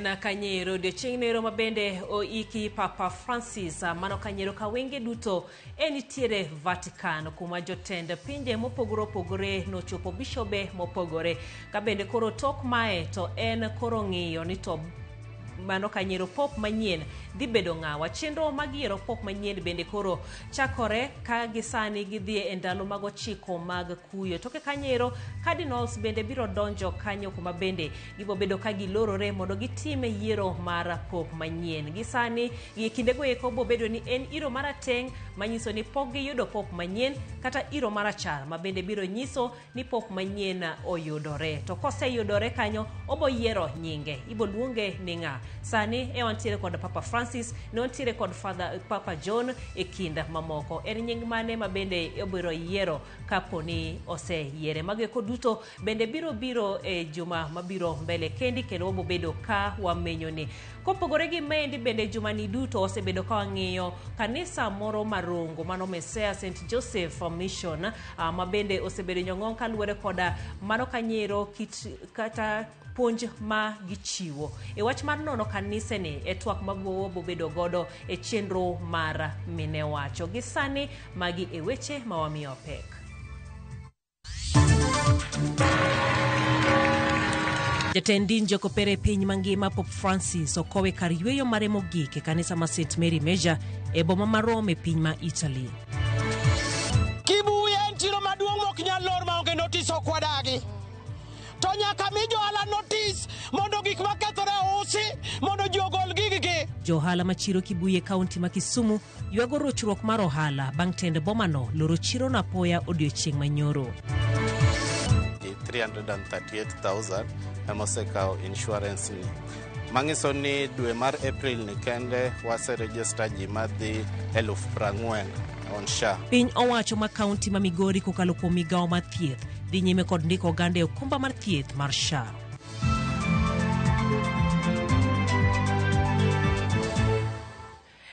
En kanyero odiochieng' nero ma bende oiki Papa Francis mano kanyero ka wenge duto e nitiere Vatican kuma jotend pinje mopogore opogore nochopo bishobe mopogore ka bende koro tok mae to en koro ng'iyo ni to mano kanyero pop manyien dhi bedo ng'awa. Chenro mag yiero pop manyien bende koro chakore ka gisani gidhi e ndalo mag 9 mag kuyo. Toke kanyero cardinals bende biro donjo kanyo kuma bende gibo bedo ka gilorore mondo gitim yiero mar pop manyien. Gisani gi kindego eko bo bedo ni en iro marateng' manyiso ni pok giyudo pop manyien kata iro marachar ma bende biro nyiso ni pop manyien oyudore. To koseyudore kanyo obo yiero nyinge, ibo luonge ni ng'a. Sani e wantiere kod Papa Francis, ne wantiere kod Father Papa John e kind mamoko. En nying mane ma bende obiro yiero kapo ni oseyiere. Mago eko duto bende biro e juma mabiro mbele kendi kendo wabo bedo ka wamenyo ni. Kopogore gi maendi bende juma ni duto osebedo ka wang'iyo kanisa moro marongo mano Mesea St Joseph Mission ma bende osebedo nyong'ong kaluwore koda mano kanyero kit kata puonj ma gichiwo. E wach mar nono kanise ni e twak ma bedo godo e chenro mar mine wacho. Gi sani magi e weche ma wamiyo pek. Jatend din jokopere e piny mangima Pope Francis okowe kar yweyo mare mogik e kanisa ma St Mary Major e boma ma Rome e piny ma Italy. Kibuye en chiro maduong' mok nyal lor maonge notice ok wadagi. To nyaka mi johala notice mondo gik makethore ousi mondo ji ogol giggi. Jo ohala ma chiro Kibuye kaunti ma Kisumu ywago rochruok mar ohala bang' tend bomano loro chirono apoya odiochieng' manyoro. 338,000 ema osekawo insurance ni. Manyiso ni dwe mar April ni kende waseregister ji madhi 40,000 on SHA. Piny owacho ma kaunti ma Migori kokalo kuom migawo mar thieth dhi nyime kod ndiko oganda e okumba mar thieth mar SHA.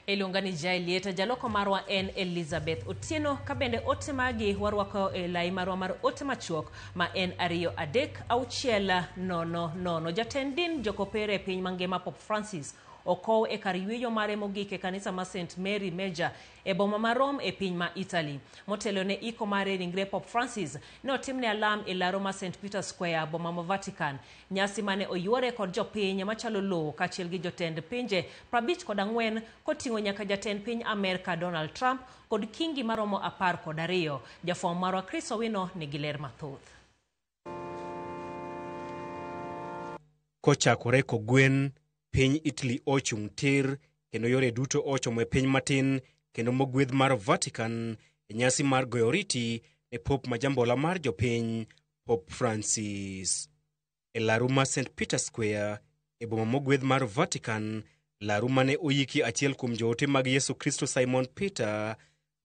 Iluonga ni Jaelieta, jaloko marwa en Elizabeth Otieno, ka bende ote magi warwako e lai marwa mar ote machuok ma en 2 3 6 0 0. Jatend din jokopere e piny mangima Pope Francis okow e kar yweyo mare mogik e kanisa ma St Mary Major e boma ma Rome e piny ma Italy. Motelo ne iko mare ringre Pope Francis ne otimne alam e laro ma St Peter Square boma ma Vatican. Nyasi mane oyuore kod jopiny machalo lowo kaachiel gi jotend pinje 54 koting'o nyaka jatend piny Amerka Donald Trump kod kingi maromo 12. Jafwambo marwa Chris Owino nigi ler mathoth. Kochakore kogwen, piny Italy ochung' tir kendo yore duto ochomo e piny matin kendo mogwedh mar Vatican e nyasi mar goyo oriti ne Pope majambola mar jopiny Pope Francis. E laru mar St Peter Square e boma mogwedh mar Vatican, laru mane oyiki achiel kuom joote mag Yesu Kristo Simon Peter,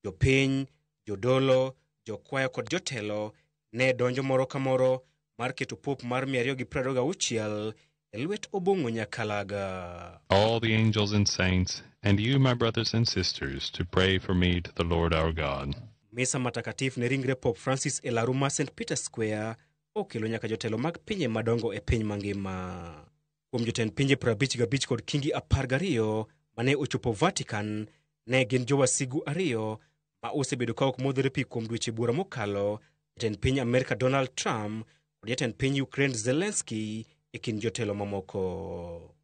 jopiny, jodolo, jokwaya kod jotelo ne donjo moro ka moro mar keto Pope mar 226 e lwet Obong'o Nyakalaga. All the angels and saints, and you, my brothers and sisters, to pray for me to the Lord our God. Misa matakatifu ne ringre Pope Francis e laru mar St Peter Square okelo nyaka jotelo mag pinje madongo e piny mangima. Kuom jotend pinje 55 kod kingi 12 mane ochopo Vatican, ne gin jowasigu 2 ma osebedo ka ok modhore pi kuom dweche buora mokalo, jatend piny Amerka Donald Trump kod jatend piny Ukraine Zelensky e kind jotelo mamoko.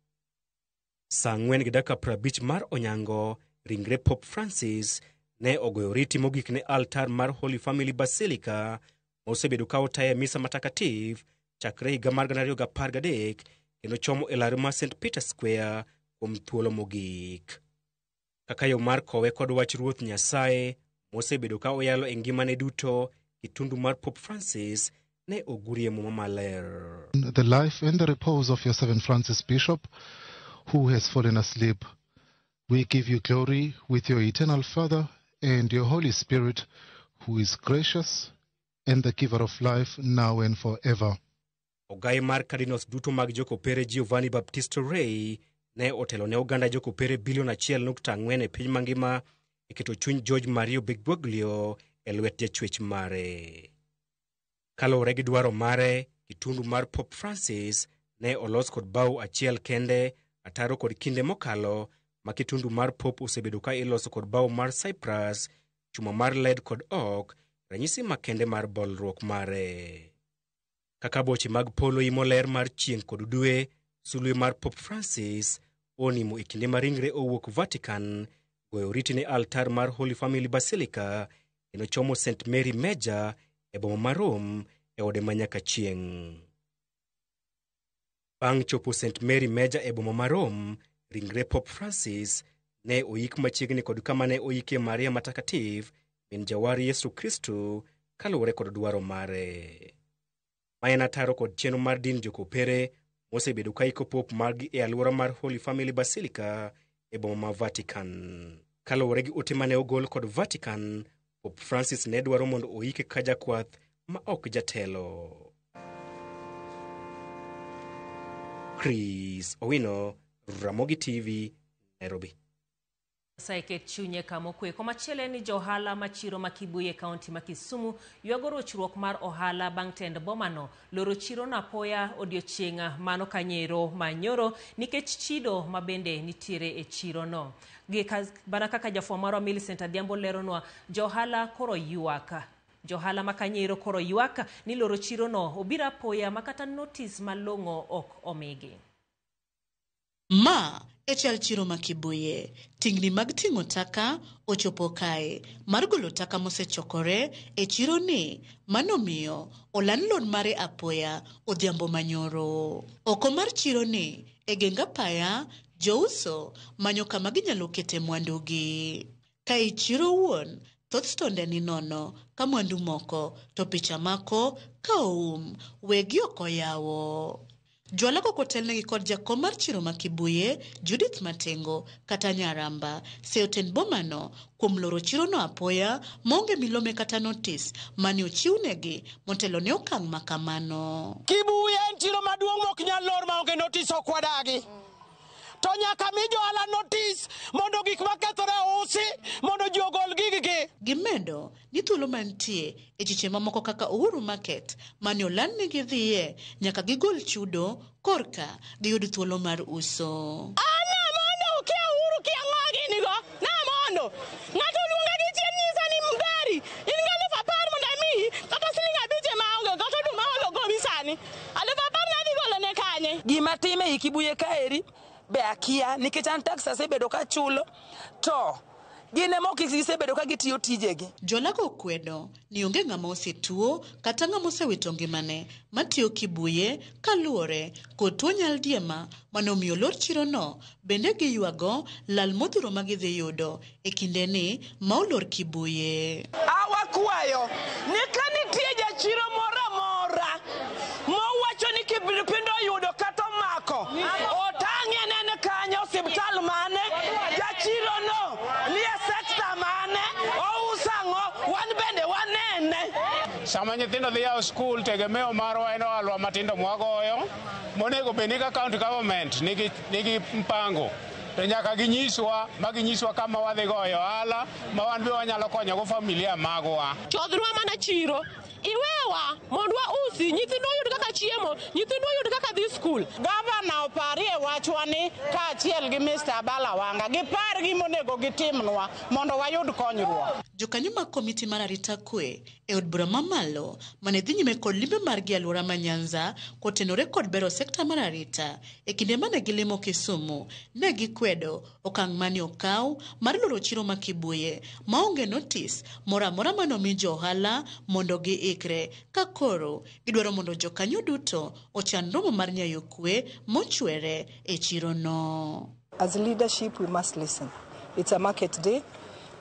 Saa 4:50 mar onyango, ringre Pope Francis ne ogoyo oriti mogik ne altar mar Holy Family Basilica mosebedo ka otaye misa matakatifu chakre higa mar 2013 kendo chomo e laru mar St Peter Square kuom thuolo mogik. Kaka yo mar kowe kod wach Ruoth Nyasaye mosebedo ka oyalo e ngimane duto, kitundu mar Pope Francis ne ogurie muma maler. The life and the repose of your servant Francis Bishop, who has fallen asleep. We give you glory with your eternal Father and your Holy Spirit, who is gracious and the giver of life now and forever. Ogai mar cardinals duto mag jokopere Giovanni Baptista Re ne otelo ne oganda jokopere bilion 1.4 e piny mangima e keto chuny George Mario Bergoglio e lwet jachwech mare. Kaluwore gi dwaro mare, kitundu mar Pope Francis ne olos kod bao achiel kende ataro kod kinde mokalo ma kitundu mar Pope osebedo ka iloso kod bao mar cypress, chuma mar lead kod ok, ranyisi makende mar bolruok mare. Kaka boche mag polo imo ler mar chieng' kod dwe, sulwe mar Pope Francis onimo e kinde ma ringre owuok Vatican goyo oriti ne altar mar Holy Family Basilica kendo chomo St Mary Major e boma ma Rome e ode ma nyaka chieng'. Bang' chopo St Mary Major e boma ma Rome, ringre Pope Francis ne oik machiegni kod kama ne oikie Maria Matakatifu, min jawar Yesu Kristo, kaluwore kod dwaro mare. Ma en ataro kod chenro mar din jokopere mosebedo ka iko Pope margi e alwora mar Holy Family Basilica e boma ma Vatican. Kaluwore gi ote mane ogol kod Vatican, Pope Francis ne dwaro mondo oike ka jakwath ma ok jatelo. Chris Owino, Ramogi TV, Nairobi. Nyasaye ket chunye kama okwe. Komachielo en ni johala ma chiro ma Kibuye e kaunti ma Kisumu ywago rochruok mar ohala bang' tend bomano loro chirono apoya odiochieng' mano kanyero manyoro nikech chido ma bende nitiere e chirono. Mana kaka jafwambo marwa Millicent Adhiambo leronwa, johala koro ywak. Johala ma kanyero koro ywak ni loro chirono obiro apoya ma kata notis malong'o ok omigi. Ma e chal chiro ma Kibuye. Tingni mag ting'o taka ochopo kae mar golo taka mosechokore e chiro ni manomiyo oland lor mare apoya odhiambo manyoro. Oko mar chiro ni e geng apaya jouso manyo kama ginyalo kete mwandugi. Ka i chiro wuon thoth stonde ni nono ka mwandu moko to picha mako ka oum wegi ok oyawo. Jwala koko otelnegi kod jakom mar chiro ma Kibuye, Judith Matengo kata Nyaramba, seyo tend bomano kuom loro chirono apoya maonge milome kata notis mane ochiwnegi motelo ne okang' ma kamano. Kibuye en chiro maduong' mok nyal lor maonge notis ok wadagi. To nyaka mi johala notis mondo gik makethore ousi mondo ji ogol giggi. Gimedo ni thuolo mantie e chiche mamoko kaka Uhuru Market mane oland ni gidhiye nyaka gigol chudo korka giyud thuolo mar uso. Namondo kia Uhuru kia ng'o gini go. Namondo. Ng'ato oluonga gi chien nyisa ni mberi. In gi 10,000 mondo amiyi kata siling 5 ema aonge kata oduma olo gowi sani. 10,000 nadhi golo ne kanye? Gima time ei Kibuye kaeri be akia nikech an tax asebedo kachulo to gin ema ok gisebedo ka gitiyo tijegi. Jolago kwedo ni onge ng'ama osetuo kata ng'ama osewito ngimane matiyo Kibuye kaluwore kod tuo nyaldiema mane omiyo lor chirono bende giywago lal modhuro ma gidhi yudo e kindeni ma olor Kibuye. Awakwayo ni ka nitie jachiro moro amora mowacho ni kipindupindu oyudo kata omako otang'e nene kanyo osiptal mane jachiro no nie sekta mane ouso ang'o wan bende wanene. Sama nyithindo dhi yawo skul tegemeo marwa en ohalwa matindo mwagoyo monego bed ni ka county government nigi mpango to nyaka ginyiswa ma ginyiswa kama wadhi goyo ohala ma wan be wanyalo konyogo familia magwa. Chodhnwa mana chiro iwewa mondo wausi nyithindwa oyud kaka chiemo nyithindwa oyud kaka dhi skul. Gavana oparie wachwa ni kaachiel gi Mr. Abala Wanga gipar gimonego gitimnwa mondo wayud konyruok. Jokanyo mag komiti mar arita kwe e od bura mamalo mane dhi nyime kod limbe margi e alwora ma Nyanza kotenore kod bero sekta mar arita e kinde mane gilimo Kisumu ne gikwedo okang' mane okaw mar loro chiro ma Kibuye maonge notis moro amora mane omi jo ohala mondo giikre ka koro gidwaro mondo jokanyo duto ochan romo mar nyayo kwe mochwere e chirono. As leadership we must listen. It's a market day.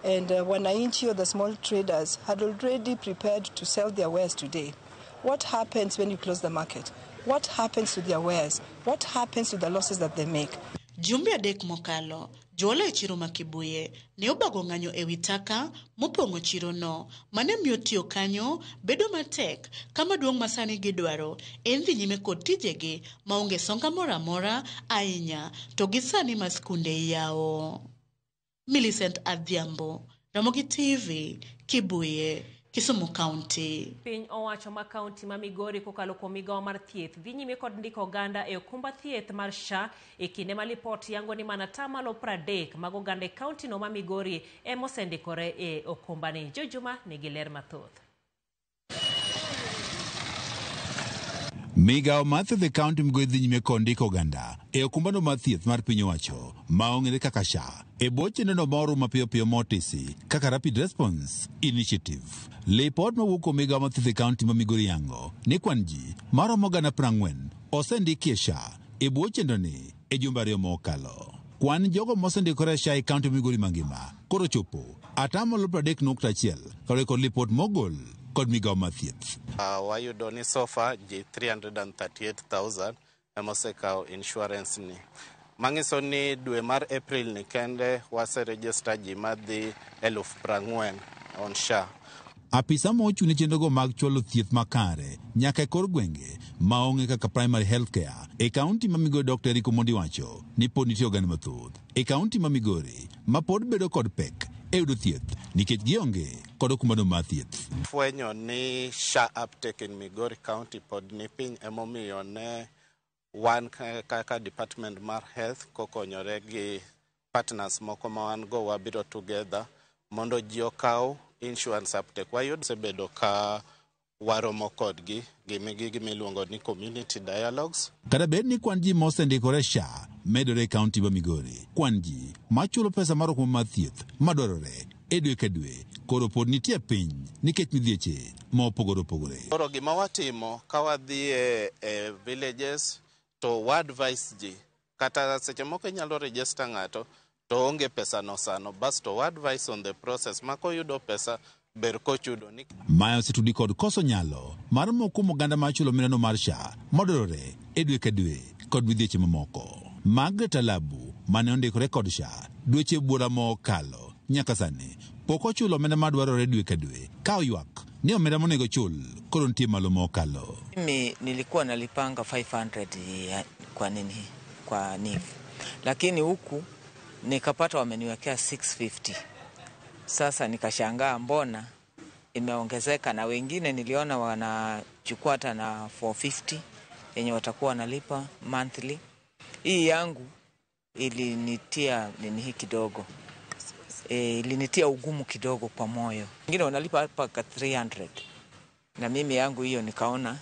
And wananchi or the small traders had already prepared to sell their wares today. What happens when you close the market? What happens to their wares? What happens to the losses that they make? Jumbe adek mokalo, johala e chiro ma Kibuye ne obago ng'anyo ewi taka mopong'o chirono mane miyo tiyo kanyo bedo matek kama duong' ma sani gidwaro en dhi nyime kod tijegi maonge songa moro amora ahinya to gi sani ma skunde iyawo. Millicent Adhiambo, Ramogi TV, Kibuye, Kisumu County. Piny owacho ma kaunti ma Migori kokalo kuom migawo mar thieth dhi nyime kod ndiko oganda e okumba thieth mar SHA e kinde ma lipot yango ni mana 30% mag oganda e kaunti no ma Migori ema osendikore e okumbani. Jojuma nigi ler mathoth. Migawo mar thieth e kaunti Migori dhi nyime kod ndiko oganda e okumbano mar thieth mar piny owacho ma ong'ere kaka SHA e bwo chenrono moro mapiyo piyo motisi kaka Rapid Response Initiative. Lipot mawuok kuom migawo mar thieth e kaunti ma Migori yango ni kwan ji maromo 40,000 osendiki e SHA e bwo chenroni e jumbe 2 mokalo. Kwan jogo mosendikore e SHA e kaunti ma Migori mangima koro chopo 30.1% kaluwore kod lipot mogol kod migawo mar thieth. Wayudo ni so far ji 338,000 ema osekawo insurance ni. Manyiso ni dwe mar April ni kende waseregister ji madhi 40,000 on SHA. Apisa mochung' ne chenrogo mag chwalo thieth makare nyaka e kor gwenge ma ong'e kaka primary health care e kaunti ma Migori Dr. Eric Omondi wacho ni pod nitie oganda mathoth e kaunti ma Migori ma pod bedo kod pek e yudo thieth nikech gionge kod okumbano mar thieth. Fwenyo ni SHA uptake in Migori County pod ni piny emomiyo ne wan kaka department mar health kokonyore gi partners moko ma wan go wabiro together mondo ji okaw insurance uptake. Wayudo osebedo ka waromo kodgi gi gimiluongo ni community dialogues. Kata bed ni kwan ji mosendikore SHA medore e kaunti ma Migori, kwan ji machulo pesa mar okumba mar thieth madwarore e dwe ka dwe koro pod nitie piny nikech midhieche ma opogore opogore. Koro gima watimo ka wadhi e villages to wa advise ji kata seche moko inyalo register ng'ato to onge pesa no sano bas to wa advise on the process ma koyudo pesa ber kochudo ni. Mae osetudi kod koso nyalo mar moko kuom oganda mar chulo omendano mar SHA madwarore e dwe ka dwe kod midhieche mamoko. Margaret Alabu mane ondikore kod SHA dweche buora mokalo nyaka sani pok ochulo omenda madwarore dwe ka dwe ka oywak ni omenda monego chul koro nitie malo mokalo. Mimi nilikuwa nalipanga 500 kwa nini kwa NIF, lakini huku nikapata wameniwekea 650. Sasa nikashangaa mbona imeongezeka, na wengine niliona wanachukua hata na 450 yenye watakuwa wanalipa monthly. Hii yangu ilinitia nini hii kidogo. Ilinitia ugumu kidogo kwa moyo. Wengine wanalipa hapa 300. Na mimi yangu hiyo nikaona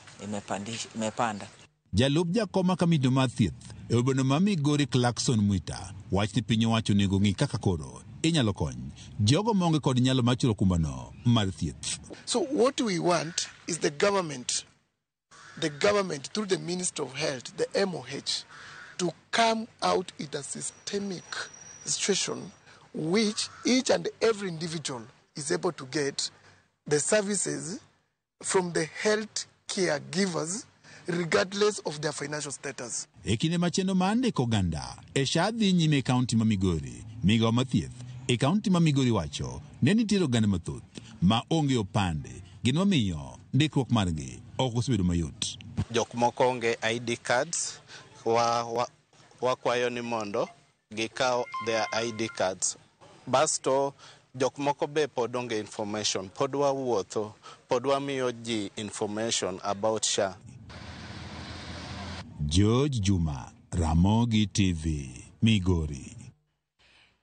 imepanda. Jalup jakoma kamiti mar thieth e obweno ma Migori Clarkson Mwita wach ni piny owacho onego ng'i kaka koro inyalo kony jogo maonge kod nyalo mar chulo okumbano mar thieth. So what we want is the government through the Ministry of Health, the MOH, to come out with a systemic situation which each and every individual is able to get the services from the health care givers regardless of their financial status. E kinde ma chenro mar ndiko oganda e SHA dhi nyime e kaunti ma Migori, migawo mar thieth e kaunti ma Migori wacho ne nitiere oganda mathoth ma onge opande, gino mamiyo ndikruok margi ok osebedo mayot. Jok moko onge ID cards, wakwayo ni mondo gikaw their ID cards. Basto jok moko be pod onge information, pod wawuotho, pod wamiyo ji information about SHA. George Juma, Ramogi TV, Migori.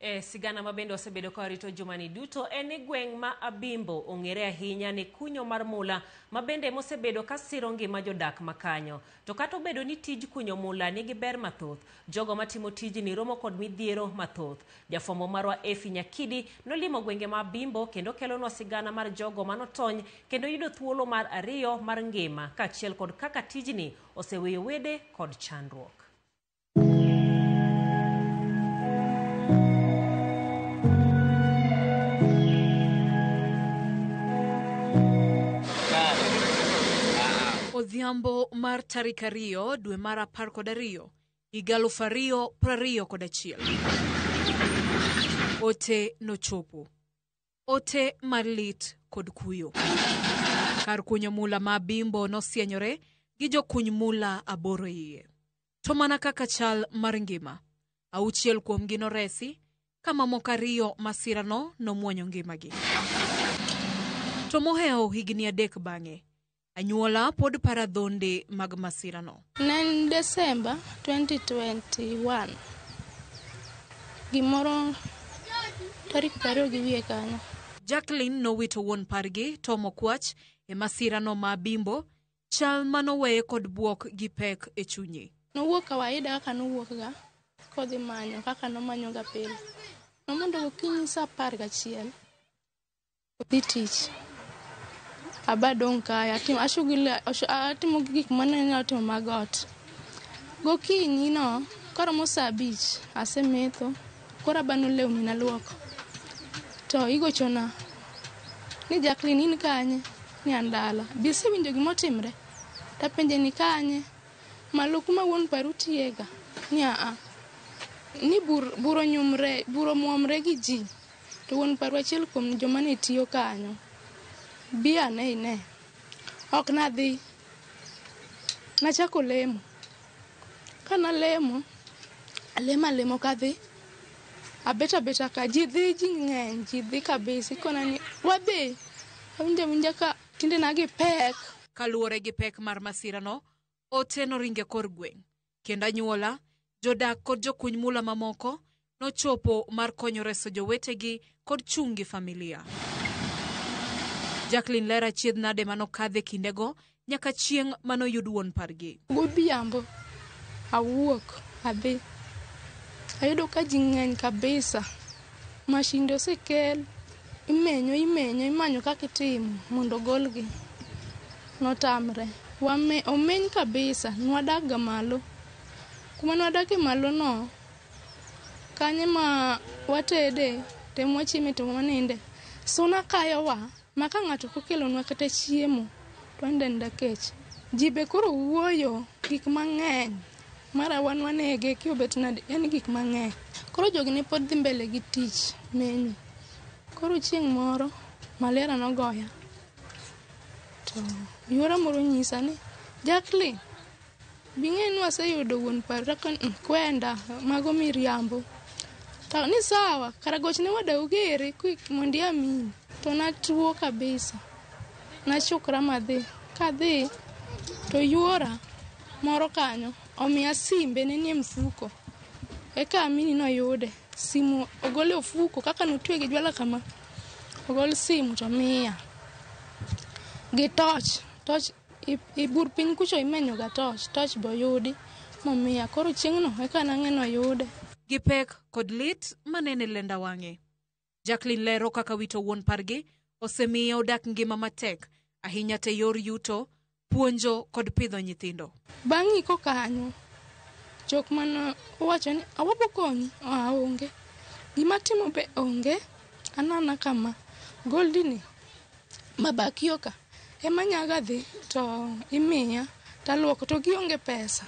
E sigana ma bende osebedo ka warito jumani duto en ni gweng' ma Abimbo ong'ere ahinya ne kunyo mar mula ma bende mosebedo ka siro ngima jodak makanyo. To kata obedo ni tij kunyo mula nigi ber mathoth, jogo matimo tijni romo kod midhiero mathoth. Jafwambo marwa Efi Nyakidi nolimo gwenge ma Abimbo kendo kelonwa sigana mar jogo manotony kendo yudo thuolo mar ariyo mar ngima kaachiel kod kaka tijni oseweyo wede kod chandruok. Odhiambo mar tarik 2 dwe mar 12 higa 2021. Ote nochopo. Ote mar lit kod kuyo. Kar kunyo mula ma Abimbo nosienyore gi jokuny mula 8 iye. To mana kaka chal mar ngima, 6 kuomgi noresi, ka mamoko 2 masirano nomuonyo ngimagi. To mohewo higni 3 bang'e, anyuola pod paro adhonde mag masirano. Ne en Desemba 2021, gimoro tarik 20 kanyo. Jacqueline nowito wuon pargi Tom Okwach e masirano ma Bimbo, chal manoweye kod buok gi pek e chunye. Nowuok kawaida kaka nowuok ga, kodhi manyo kaka nomanyo ga pile. Nomondo gokinyi saa 11 odhi tich. Aba dong' kae, atimo gik mane anyalo timo mag ot. Gokinyi no, koromo saa 5, asemetho, koro abano lewni naluoko. To igochona ni Jacqueline in kanye? Ni an dala. Bi isewinjo gimotimre? Tapenje ni kanye? Malo kuma wuon paru tiyega. Ni aa. Ni buro nyumre, buro muomre gi ji. To wuon paru achiel kuom joma ne tiyo kanyo. Bi ane ine. Ok nadhi. Nachako lemo. Ka nalemo, alemo alemo kadhi. Abet abeta ka ji dhi, ji ng'eny, ji dhi kabisa. Ikona ni wadhi. Awinjo awinja ka tiendena gi pek. Kaluwore gi pek mar masirano, ote noringe kor gweng'. Kendo anyuola, jodak kod jokuny mula mamoko nochopo mar konyo reso jowetegi kod chung' gi familia. Jacqueline lero achiedh nade manokadhe kindego nyaka chieng' manoyud wuon pargi. Godhiambo awuok adhi. Ayudo ka ji ng'eny kabisa. Mashinde osekel, imenyo, imenyo, imanyo kaka itimo mondo ogolgi. Notamre. Omeny kabisa, nwadak ga malo. Kuma nwadake malo no, kanye ma watede, to ema wachieme to waninde. Suna kayowa, ma ka ng'ato ok okelonwa kata chiemo, to wanindo aninda kech. Ji be koro wuoyo gik mang'eny. Mara wan wanege, ki obet nade, yani gik mang'eny. Koro jogi ne pod dhi mbele gi tich menyo. Koro chieng' moro, malaria nogoya. To yuora moro nyisa ni, Jacqueline, bing'e ni waseyudo wuon paru. Takoni, kwenda, mago miriambo. To ni sawa, kara gochne wadau gere mondo iamini. To natuo kabisa. Nachukra madhi. Kadhi, to yuora moro kanyo omiya simbe ne nie mfuko. Eka amini noyude. Simu ogole ofuko kaka notwe gi jwala kama. Ogol simu to miya. Gi torch, torch ibur piny kucho imenyo ga torch, torch be oyudi momiya. Koro chieng'no eka nang'e noyude. Gi pek kod lit manene lenda wang'e. Jacqueline lero kaka wito wuon pargi osemiye odak ngima matek ahinya te yor yuto, puonjo kod pidho nyithindo. Bang' iko kanyo, jok mane owacho ni awabo konyi, aonge. Gima timo be onge, anana kama. Goldi ni, mabakio ka, ema nyaga dhi to imiya, taluoko to gionge pesa.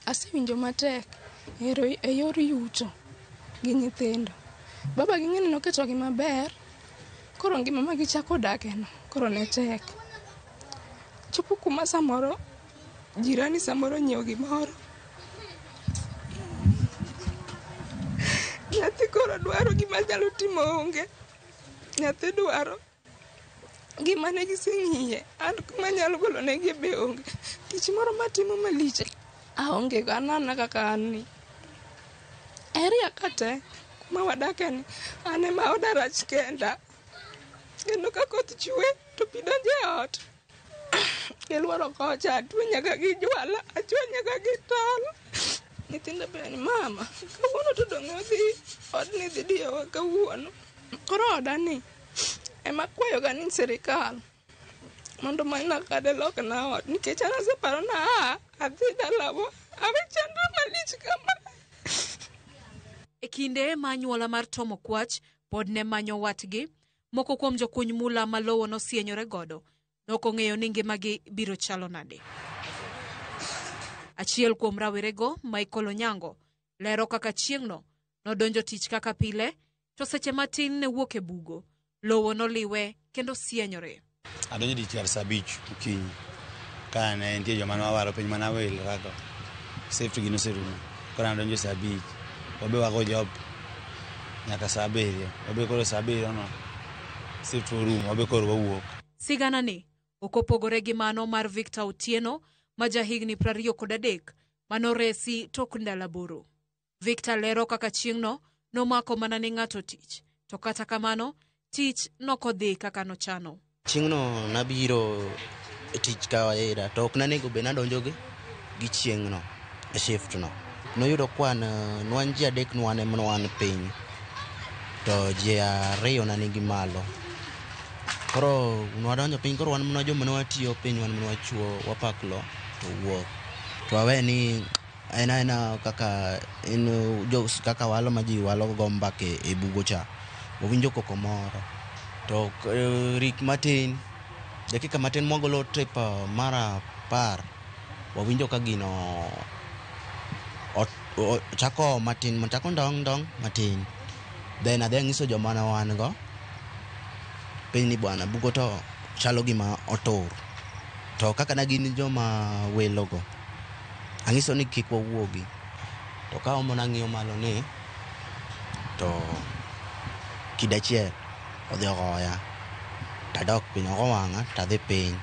Asewinjo matek e yor yuto gi nyithindo. Baba gi ng'eni noketogi maber, koro ngima ma gichako dakeno, koro ne tek. Chopo kuma samoro jirani samoro nyiewo gimoro. Nyathi koro dwaro gima nyalo timo onge. Nyathi dwaro gima ne giseng'iye, an kuma anyalo golo negi be onge. Tich moro matimo malich aonge go, anana kaka an ni. Area ka te kuma wadake ni, an ema oda rach kenda. Kendo ka koth chwe to pi donjo e ot. Giluoro kocha, atwe nyaka gi jwala, achwe nyaka gi tol. Nyithindo be ni mama, kawuono to dong' odhi, odni dhi diyowa kawuono. Koro oda ni ema kwayoga ni sirikal mondo manyna kade lokna ot, nikech an aseparo na adhi dalawa, awe chandruok malich kama. E kinde ma anyuola mar Tom Okwach pod ne manyo watgi, moko kuom jokuny mula ma lowo nosienyore godo nokong'eyo ni ngimagi biro chalo nade. Achiel kuom rawerego, Michael Onyango, lero kaka chieng'no nodonjo tich kaka pile, to seche matin ne wuok e bugo, lowo noliwe kendo sienyore. Adonjo tich kar saa 5 okinyi, ka ne nitie joma ne wawaro piny mane awilrago, safety gi noserumo. Koro adonjo saa 5, wabe wago job nyaka saa 7, wabe koro saa 7 no Shift orumo, wabe koro wawuok. Sigana ni ok opogore gi mano mar Victor Otieno ma jahigni 23 manoresi tok ndalo 8. Victor lero kaka chieng'no nomako mana ne ng'ato tich, to kata kamano tich nokodhi kaka nochano. Chieng'no nabiro e tich kawaida to ok nanego bed nadonjo gi chieng'no e shift no. Noyudo kwan nwan ji 3 nwan ema nwan piny to ji 2 nanigi malo. Koro nwadonjo piny, koro wan mana joma ne watiyo piny, wan mana wachuo wapaklo to wuok. To awe ni en aena kaka en jo kaka walo ma ji walo go mbaka e bugo cha. Wawinjo koko moro to rik matin, dakika matin mwagolo trip mar 10 wawinjo ka gino chako matin, chako ndong ndong matin. Then adhi ang'iso joma ne wan go piny ni bwana bugo to chalo gima otur. To kaka ne gin joma welo go, ang'iso ni kik wawuogi. To ka omo nang'iyo malo ni to kida achiel odhi ogoya, tadok piny, ogo wang'a tadhi piny.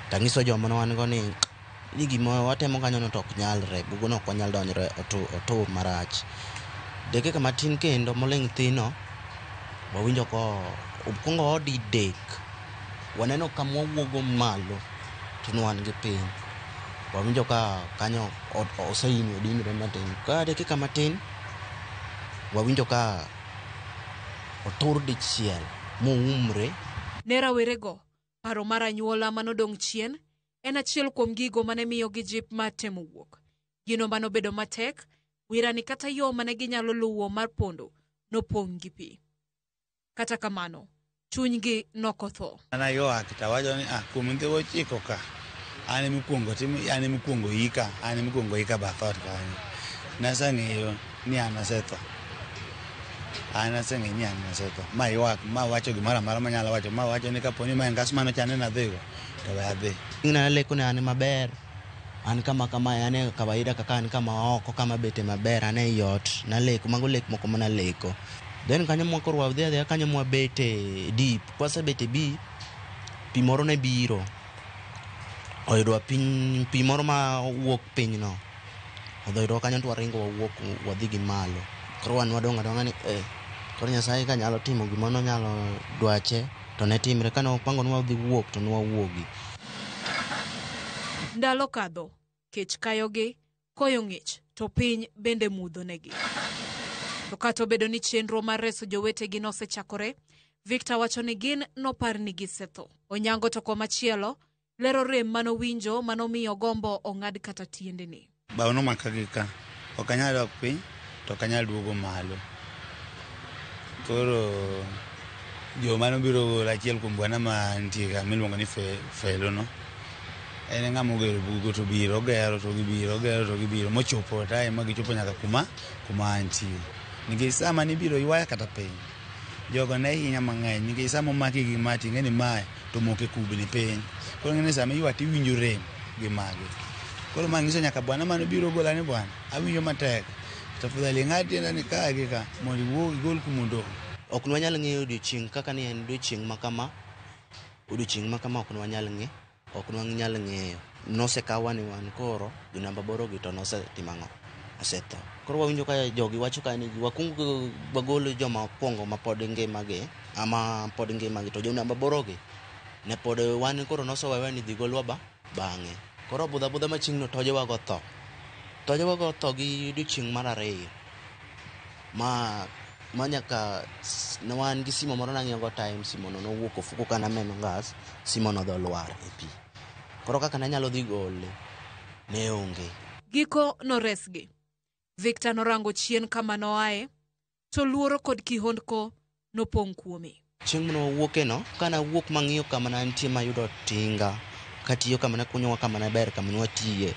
Tang'iso joma ne wan go ni gima watemo kanyo no to ok nyalre, bugo no ok wanyal donjore, otur marach. Dakika matin kendo moling' thino, wawinjo ko okwongo odi dek, waneno kama wawuogo malo to ne wan gi piny. Wawinjo ka kanyo oseimo odinore matin. Ka dakika matin, wawinjo ka otur dichiel moumre. Ne rawerego, paro mar anyuola manodong' chien en achiel kuom gigo mane miyogi jip mar temo wuok. Gino manobedo matek, wirani kata yo mane ginyalo luwo mar pondo nopong' gi pi. Kata kamano, chunygi nokotho. An aywak to awacho ni kuom nyithiwa 9 ka, an ema ikuongo an ema ikuongo ika, an ema ikuongo ika bath ot kanyo. Naseng'eyo ni an asetho. An aseng'eyo ni an asetho. Ma ywak, ma wacho gimoro amora manyalo wacho, ma wacho ni kapo ni ma en gas mane nadhigo, to we adhi. Naleko ni an maber, an kama kama, an e kawaida kaka an kama oko, kama bete maber, an ei ot, naleko, mago lek moko manaleko. Then kanyo mwa koro wadhi adhiya kanyo mwabete deep, kwasebete deep, pi moro ne biro. Oyudwa piny, pi moro ma wuok piny no. Odhi oyudwa kanyo to waringo wawuok wadhi gi malo. Koro wan wadong' adong'a ni koro Nyasaye ka nyalo timo gima nonyalo dwache to ne timre. Kane wapango ni wadhi wuok to ne wawuogi. Ndalo kadho, kech kayogi, koyo ng'ich, to piny bende mudho negi. To kata obedo ni chenro mar reso jowetegi nosechakore, Victor wacho ni gin nopar ni gisetho. Onyango to komachielo, lero rem manowinjo manomiyo gombo ong'ad kata tiendene. Bao nomaka gi ka, ok anyal dok piny to ok anyal duogo malo. Koro joma nobiro gola, achiel kuom bwana ma nitie ka miluongo ni Felo no, en ng'ama ogero bugo to biro, ogero to gibiro, ogero to gibiro, mochopo time ma gichopo nyaka kuma antie. Nikech sama nibiro ywaya kata piny, jogo ne hinya mang'eny, nikech sama omaki gi ma ting'e ni mae to moke kubni piny. Koro ing'e ni sama iywa tiwinjo rem gi magi. Koro ma ng'iso nyaka bwana mane obiro gola ni bwana, awinjo matek. Tafadhali ng'ad tienda ni ka gi ka mondo iwuog igol kumodong'. Ok nwanyal ng'eyo odiochieng' kaka ni en odiochieng' ma kama, odiochieng' ma kama ok nwanyal ng'e, ok nwanyal ng'eyo. Nosekawa ni wan koro jo namba 8 gi to nosetimo ang'o? Osetho. Koro wawinjo ka jogi wacho ka ni wakuong wagol joma okwongo ma pod ngimagi, ama pod ngimagi, to jo namba 8 gi ne pod wan koro nosewewa ni dhi golwa ba bang'e. Koro budho abudha ma chieng'no tojewa go tho. Tojewa go tho gi odiochieng' mar 2. Ma nyaka ne wan gi simo moro nang'iyo go time, simo no nowuok ofuko ka namenyo gas, simo no dhi olwar e pi. Koro kaka nanyalo dhi gole, ne onge. Giko noresgi. Victor norango chien kama noaye, to luoro kod kihondko nopong' kuome. Chieng' mane wawuoke no, kana wuok mang'iyo kama ne antie mayudo tinga, katiyo kama ne kunyowa kama ne ber kama ne watiye,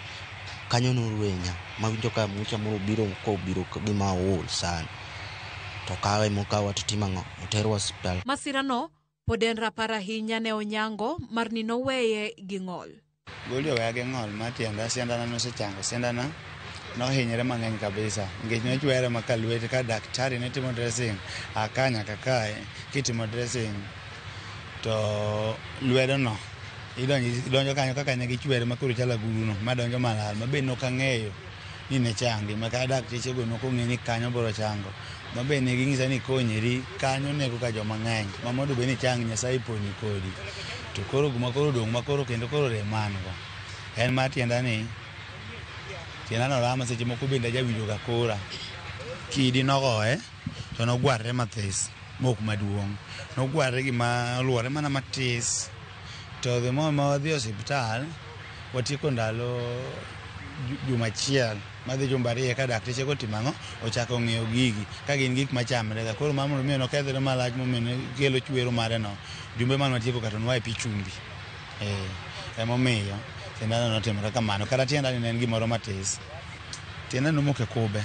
kanyo norwenya, mawinjo ka mucha moro obiro kobiro gima ool sana. To kawe mokawa to timo ang'o? Oterwa osiptal. Masirano pod en rapar ahinya ne Onyango mar ni noweye gi ng'ol. Goli oweya gi ng'ol ma tienda, siandana nosechango, siandana nohinyre mang'eny kabisa. Nikech nochwere ma ka lwete ka daktari ne timo dressing, aka nyaka kae kitimo dressing. To lwedo no idonjo kanyo kaka ne gichwere ma koro chalo agulu no madonjo malal ma be nok ang'eyo ni ne changi ma kata daktechego nok ong'e ni kanyo biro chango ma be ne ging'isa ni konyri kanyo nego ka joma ng'eny ma mondo bed ni chang Nyasaye poni kodi. To koro gima koro odong' ma koro kendo koro rem ma an go en mar tienda ni tienda no rama seche moko bende ajawinjo ga kora kidi nogoye to nogwarre mathis mok maduong' nogwarre gima oluore mana matis to the more ma wadhi e osiptal watieko ndalo juma achiel madhi jumbe ariyo ka daktechego otimo ang'o ochako ng'iyo gigi ka gin gik machamre ga koro mano mondo mi nokethre malach momiyo kelo chwero mare no jumbe mane watieko ka to nwa e pi chumbi emomiyo sindano notimore kamano kata tienda ni ne en gimoro matis tienda nomoko e kube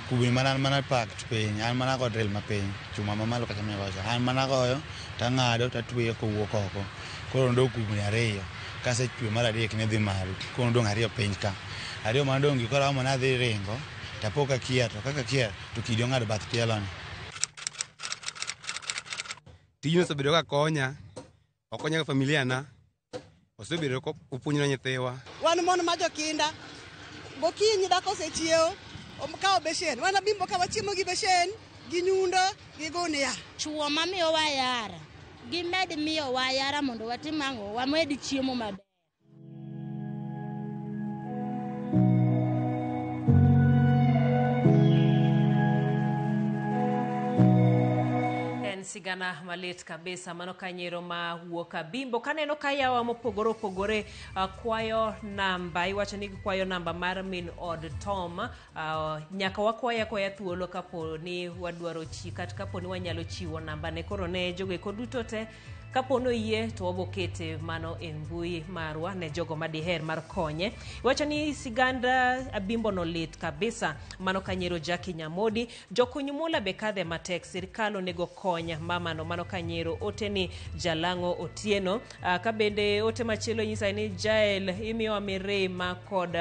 kubni mana an mana packed piny an mana go drill mapiny chuma mamalo kacha migocho an mana goyo tang'ado tatweyo kowuok oko koro nodong' kubni ariyo kasechwe mar adek ne dhi malo koro nodong' ariyo piny ka ariyo manodong' gi koro aomo nadhi ringo tapo ka kier to kaka kier to kidi ong'ado bath tielo ni. Tijni osebedo ka konya, okonya gi familia na, osebedo kopuonjo nyithiwa. Wan mon ma jokinda, gokinyi dhako osechiewo, okawo beshen. Wan abimbo ka wachiemo gi beshen, gi nyundo, gi gunia. Chuo mamiyowa yara, gimed miyowa yara mondo watim ang'o, wamed chiemo maber. En sigana malit kabisa mano kanyero ma wuok Abimbo. Kaneno ka yawa mopogore opogore kwayo namba, iwacho ni gikwayo namba mar min od Tom. Nyaka wakwaya akwaya thuolo kapo ni wadwaro chi kata kapo ni wanyalo chiwo namba ne koro ne jogo eko duto te kapo ni oyie to wabokete mano e mbui marwa ne jogo madiher mar konye. Iwacho ni siganda Abimbo no lit kabisa mano kanyero Jackie Nyamodi. Jokuny mula be kadhe matek, sirikal onego kony mamano mano kanyero ote ni Jalang'o Otieno. Ka bende ote machielo nyisa ni Jael imiyowa mirima kod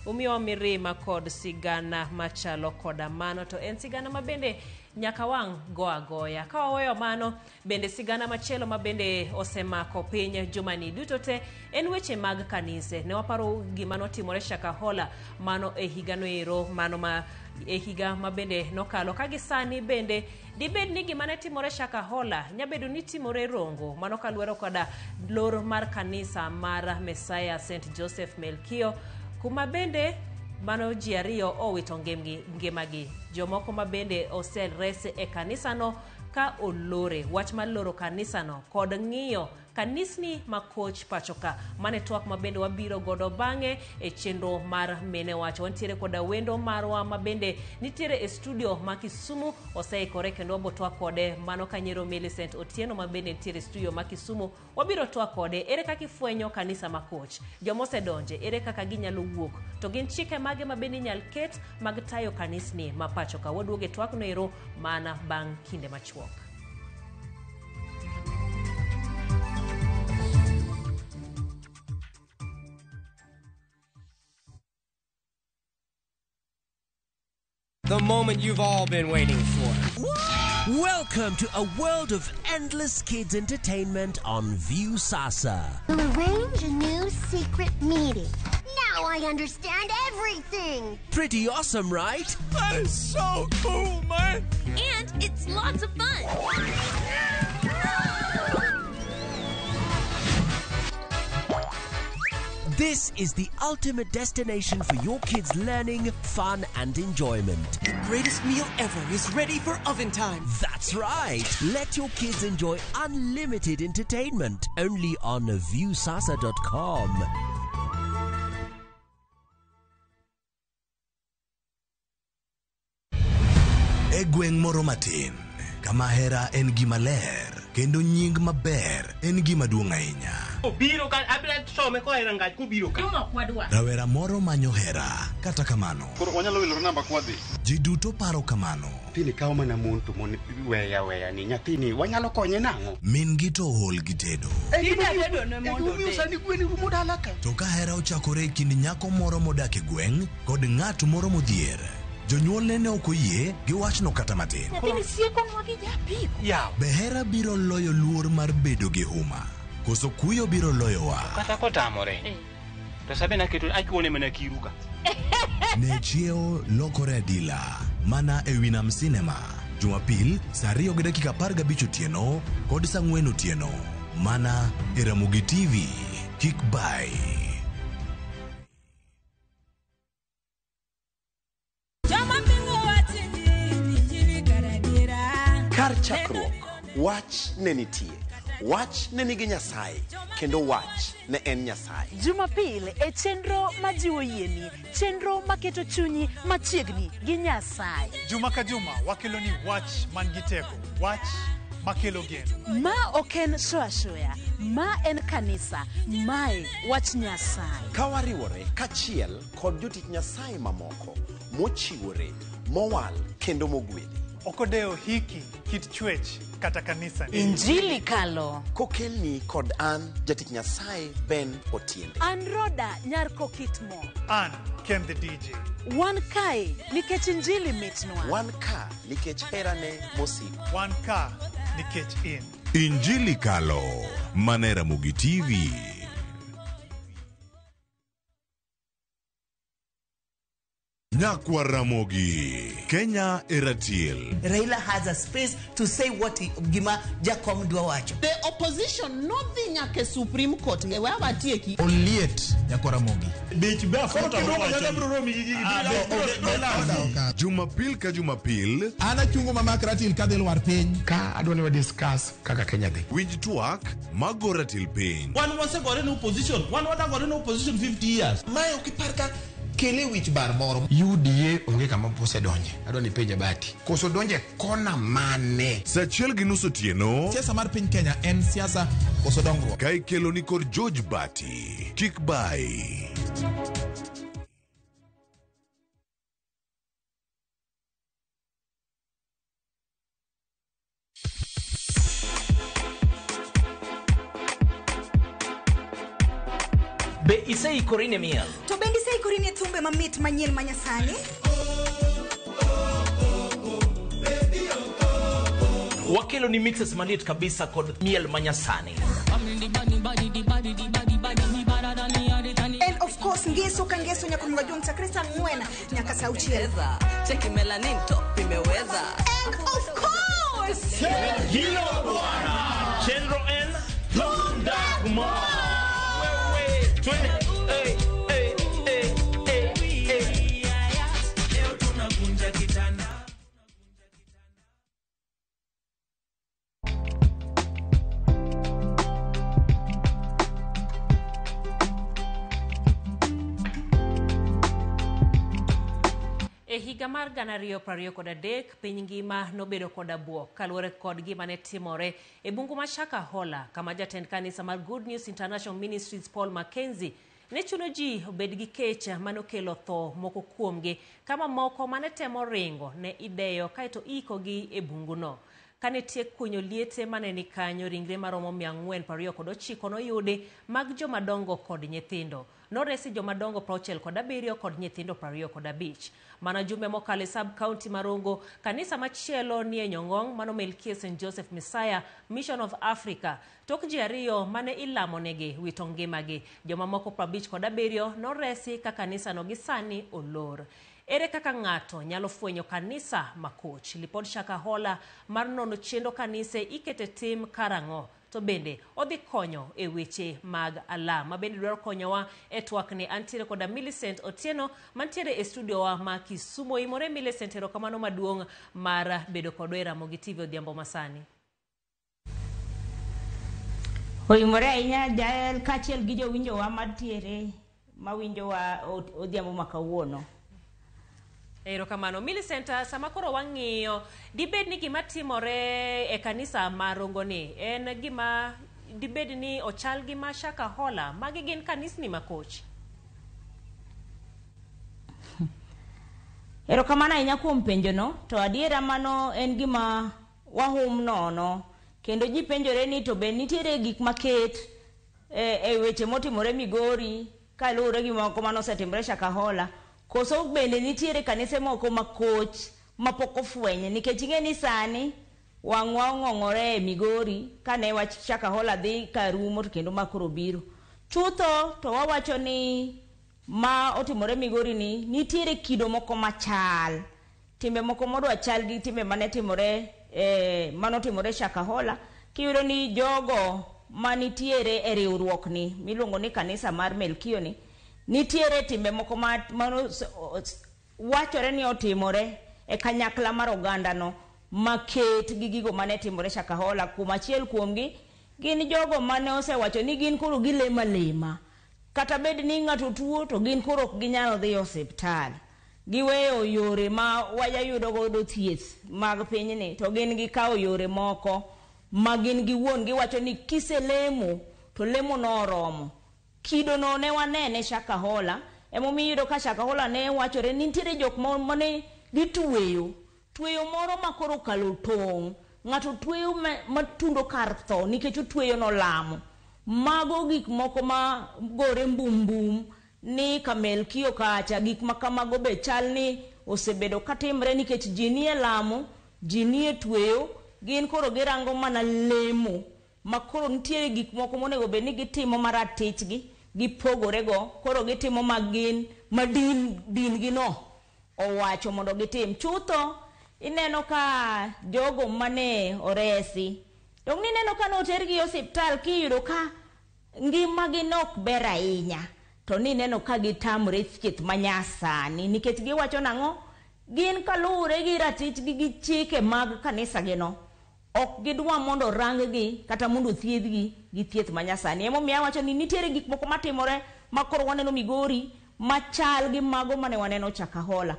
umiyowa mirima kod sigana machalo koda mano, to en sigana ma bende nyaka wang' go agoya. Ka waweyo mano, bende sigana machielo ma bende osemako piny jumani duto te en weche mag kanise. Ne waparo gima notimore Shakahola mano e higano ero, mano ma e higa ma bende nokalo. Ka gisani bende dibed ni gima ne timore Shakahola nyabedo ni timore Rongo, mano kaluwore koda lor mar kanisa mar Messiah St Joseph Melkio, kuma bende mano ji ariyo owito ngimagi. Jomoko ma bende oseres e kanisano ka olore. Wach mar loro kanisano kod ng'iyo kanisni makoch pachoka. Mane twak ma bende wabiro godo bang'e e chenro mar Mine Wach. Wantiere koda wendo marwa ma bende nitiere e studio ma Kisumu, oseikore kendo wabo twak kode. Mano kanyero Millicent Otieno ma bende nitiere e studio ma Kisumu, wabiro twak kode ere kaka ifwenyo kanisa makoch, joma osedonje ere kaka ginyalo wuok, to gin chike mage ma bende inyal ket mag tayo kanisni ma pachoka. Waduogo e twak no ero mana bang' kinde machuok. The moment you've all been waiting for. Welcome to a world of endless kids entertainment on Viusasa. We'll arrange a new secret meeting. Now I understand everything. Pretty awesome, right? That is so cool, man. And it's lots of fun. This is the ultimate destination for your kids' learning, fun, and enjoyment. The greatest meal ever is ready for oven time. That's right. Let your kids enjoy unlimited entertainment only on Viusasa.com. E gweng' moro matin, kama hera en gima ler kendo nying maber en gima duong' ahinya. Obiro ka abiro some koa e rangach kobiro ka. Rawera moro manyo hera, kata kamano. Koro wanyalo wilore namba kwadhi. Ji duto paro kamano. Nyathini kawo mana mon to mon weya weya ni nyathini wanyalo konye nang'o? Min gi to ool gi tedo. Gimomiyo sani gwen rumo dala ka. To ka hera ochakore e kind nyako moro modak e gweng' kod ng'at moro modhier, Jonyuolne ne ok oyie gi wachno kata matin. Nyathini siekonwa gi japiko. Be hera biro loyo luor mar bedo gi huma? Koso kuyo biro loyowa? Kata kotamore. To sabena keto achuone mana kiru ka. Ne chiewo lokore adila mana e Winam Cinema Jumapil saa 2:15 otieno kod saa 4 otieno mana e Ramogi TV. Kik bai. Kar chakruok, wach ne nitie. Wach ne nigi Nyasaye, kendo wach ne en Nyasaye. Jumapil e chenro majiwo yieni, chenro maketo chunyi machiegni gi Nyasaye. Juma ka juma wakelo ni wach man gi teko, wach makelo geno. Ma ok en show ashoya, ma en kanisa, mae wach Nyasaye. Ka wariwore kachiel kod jotich Nyasaye mamoko mochiwore, mowal kendo mogwedhi. Ok odewo hiki, kit chwech kata kanisa. Injili kalo. Kokelni kod an jatich Nyasaye Ben Otiende. An Roda nyar Kokitmo. An Ken the DJ. Wan kae nikech injili mitnwa. Wan ka nikech herane mosiko. Wan ka nikech in. Injili kalo mana e Ramogi TV. Nyakwa Ramogi, Kenya e ratil. Raila has a space to say what he, gima Jakom dwa wacho. The opposition nodhi nyaka e Supreme Court e we awatieki. Oliet nyakwa Ramogi. Jumapil ka Jumapil. An achungo mamak ratil kadhi lwar piny. Ka adwa ni wa discuss kaka Kenya dhi. Winj twak mago ratil piny. Wan wasegore ne opposition, wan wadagore ne opposition 50 years. Mae ok ipar ka kele wich bar moro. UDA onge kama osedonje. Adwa ni penje Bati. Koso donje kona mane? Saa 1:30 otieno. Siasa mar piny Kenya en siasa koso dongruok. Ka ikelo ni kod George Bati. Kik bai. Be iseikori ne miel? To bende iseikori ne thumbe mamit manyien manyasani? Wakelo ni mixes maliet kabisa kod miel manyasani. And of course ngeso ka ngeso nyaka maduong' chakre saa 4 nyaka saa 6. Cheki melanin top imeweza. And of course Hilo bwana. Chenro en Thunda Kumar. Twende. Hey, hey, hey, hey, hey. Leo tunavunja kitanda. E higa mar 2023 piny ngima nobedo koda buok kaluwore kod gima ne timore e bungu ma Shakahola kama jatend kanisa mar Good News International Ministries Paul Mackenzie ne chuno ji obed gi kech manokelo tho moko kuomgi kama moko mane temo ringo ne ideyo kaeto iikogi e bunguno. Kane tiek kunyo liete mane ni kanyo, ringre maromo 429 noyudi mag jomadongo kod nyithindo. Noresi jomadongo 67 kod nyithindo 25. Mana jumbe mokalo e sub county Marongo, kanisa machielo nie Nyong'ong mano Melkie St Joseph Messiah Mission of Africa. Tok ji ariyo mane ilamonegi wito ngimagi. Jomamoko 57 noresi ka kanisano gi sani olor. Ere kaka ng'ato nyalo fwenyo kanisa makoch? Lipod Shakahola mar nono chenro kanise ikete tim karang'o? To bende odhi konyo e weche mag alam. Ma bende dwaro konyowa e twakni. Antiere koda Millicent Otieno mantiere e studio wa ma Kisumu. Imore Millicent, erokamano maduong' mar bedo kodwa e Ramogi TV odhiambo masani. Oimore ahinya Jael kaachiel gi jowinjowa mantiere mawinjowa odhiambo ma kawuono. Erokamano. Millicent, sama koro wang'iyo, dibed ni gima timore e kanisa Marongo ni en gima dibed ni ochal gi ma Shakahola? Magi gin kanisni makoch. Erokamano ahinya kuom penjono. To adiera mano en gima wahum nono. Kendo ji penjore ni to be nitiere gik maket e weche motimore Migori kaluwore gi moko manosetimore Shakahola. Koso bende nitiere kanise moko makoch mapok ofweny, nikech ing'e ni sani wang'wa ong'ong'ore e Migori kane wach Shakahola dhi karumo to kendo ma koro biro. Chutho to wawacho ni ma otimore Migori ni nitiere kido moko machal, timbe moko modwa chal gi timbe mane timore manotimore Shakahola. Kiyudo ni jogo manitiere e riwruok ni miluongo ni kanisa mar Melkio ni nitiere timbe moko ma wachore ni otimore e kanyakla mar oganda no maket gi gigo mane timore Shakahola. Kuom achiel kuomgi gin jogo mane osewacho ni gin koro gilemo alema, kata bed ni ng'ato tuo to gin koro ok ginyal dhi osiptal, giweyo yore ma wayudo godo thieth mag pinyni to gin gikawo yore moko ma gin giwuon giwacho ni kiselemo to lemo no oromo. Kido no ne wanene Shakahola, emomiyo iyudo ka Shakahola ne wachore ni nitiere jok mane gitweyo tweyo moro ma koro okalo tong', ng'ato tweyo matundo kar tho nikech otweyo nolamo. Mago gik moko ma gore mbum mbum ni Kamelkio kacha, gik ma kamago be chal ni osebedo katimre nikech ji nie lamo, ji nie tweyo, gin koro girango mana lemo ma koro nitiere gik moko monego bed ni gitimo maratichgi gipogore go, koro gitimo ma gin ma din gi no owacho mondo gitim. Chutho ineno ka jogo mane oresi, dong nineno ka notergi e osiptal kiyudo ka ngimagi nok ber ahinya, to nineno ka gitamre thieth manyasani nikech giwacho nang'o, gin kaluwore gi ratichgi gi chike mag kanisa gi no, ok gidwa mondo rang-gi kata mondo thiedhgi gi thieth manyasani. Emomiyo awacho ni nitiere gik moko matimore ma koro waneno Migori machal gi mago mane waneno Shakahola.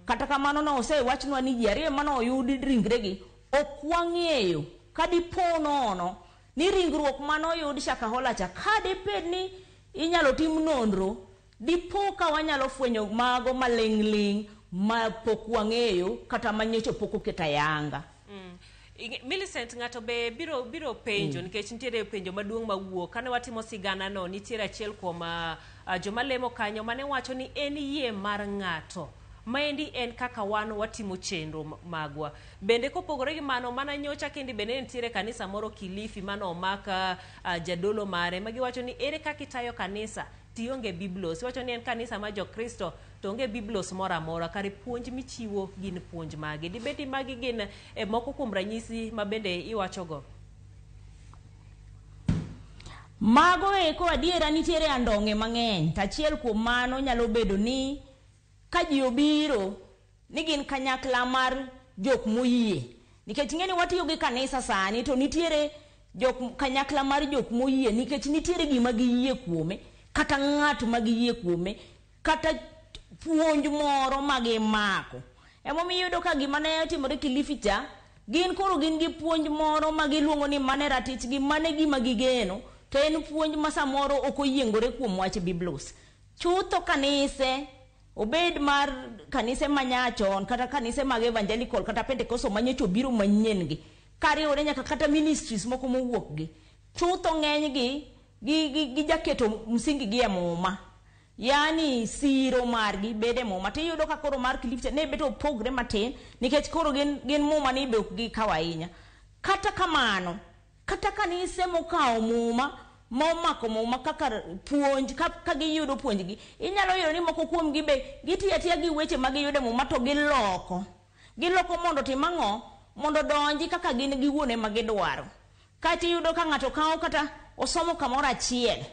Kata kamano no osewachnwa ni ji ariyo mane oyud ringregi ok wang'eyo ka dipo nono ni ringruok mane oyud Shakahola cha, ka dibed ni inyalo tim nonro, dipo ka wanyalo fwenyo mago maling' ling' ma pok wang'eyo kata manyocha pok oket ayanga. Millicent, ng'ato be biro penjo nikech nitiere penjo maduong' mawuok kane watimo sigana no. Nitiere achiel kuom joma lemo kanyo mane wacho ni en yie mar ng'ato, maendi en kaka wan watimo chenro magwa. Bende kopogore gi mano, mana nyocha kendi bende nitiere kanisa moro Kilifi mane omak jadolo mare magiwacho ni ere kaka itayo kanisa tionge biblos. Iwacho ni en kanisa mar Jokristo to onge biblos moro amora, kare puonj michiwo gin puonj mage? Dibed ni magi gin moko kuom ranyisi ma bende iwachogo? Mago eko adiera nitiere andong'e mang'eny, to achiel kuom mano nyalo bedo ni ka ji obiro ni gin kanyakla mar jok moyie, nikech ing'e ni watiyo gi kanisa sani to nitiere jok kanyakla mar jok moyie nikech nitiere gima giyie kuome, kata ng'at ma giyie kuome, kata puonj moro ma gimako. Emomiyo iyudo ka gima ne otimore Kilifi cha, gin koro gin gi puonj moro ma giluongo ni mane ratichgi, mane gima gigeno, to en puonj ma samoro ok oyiengore kuom wach biblos. Chutho kanise, obed mar kanise manyachon kata kanise mag evangelical kata Pentecostal manyocha obiro manyien gi, kariwore nyaka kata ministries moko mowuok gi, chutho ng'enygi gi jaketo msingi gi e muma, yani siro margi bede muma. Tiyudo ka koro mar Kilifi ne bet opogre matin nikech koro gin muma ni be ok gikawo ahinya. Kata kamano, kata kanise mokawo muma momako muma kaka puonj, ka giyudo puonjgi, inyalo yudo ni moko kuomgi be gitiyo atiya gi weche ma giyudo e muma to giloko. Giloko mondo otim ang'o? Mondo donji kaka gin giwuon ema gidwaro. Kata iyudo ka ng'ato kawo kata osomo kamoro achiel,